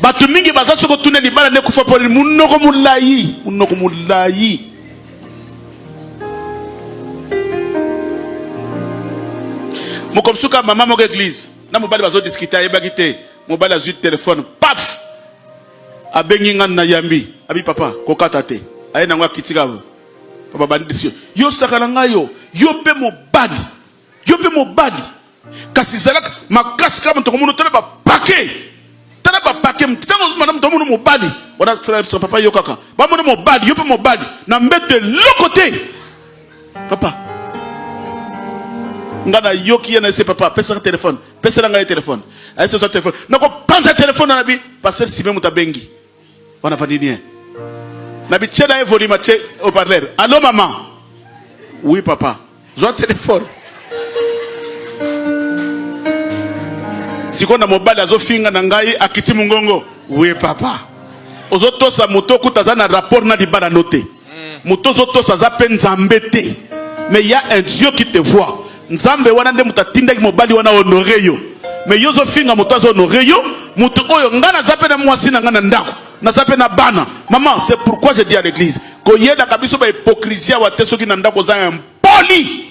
Bato mingi baza soki otuna libala nde kufa mpo nini? Monoko molai, monoko molai. Moko mosusu kaka mama moko eglise na mobali bazo discuter, ayebaki te, mobali azwi telefone paf, abengi nga na yambi, abi papa kokata te, aye nango akiti kaka papa bandi discussion, yo sakana ngai yo, yo mpe mobali Yo pe mobali kasi zalaka makasi kaka moto akomona tala ba paquet tala ba paquet ntango madame tomona mobali wana frère papa yo kaka bamona mobali yo pe mobali na mbeto eloko te papa nga nayoki ye na ese papa pesaka telefone pesela ngai telefone ayese zwa telefone nakopanza telefone na bi pasteur sime moto abengi wana fandi bien na bitie na ye volume atie haut-parleur allo maman oui papa zwa telefone sikoyo na mobali azofinga na ngai akiti mongongo oui papa ozotosa moto okuta aza na rapport na libala no te moto ozotosa aza mpe nzambe te mais ya un dieu qui te voit nzambe wana nde moto atindaki mobali wana honore yo mais yo ozofinga moto azo honore yo moto oyo ngai naza mpe na mwasi na ngai na ndako naza mpe na bana maman c'est pourquoi je dis à l'église koyelaka biso ba hypocrisie awa te soki na ndako oza impoli.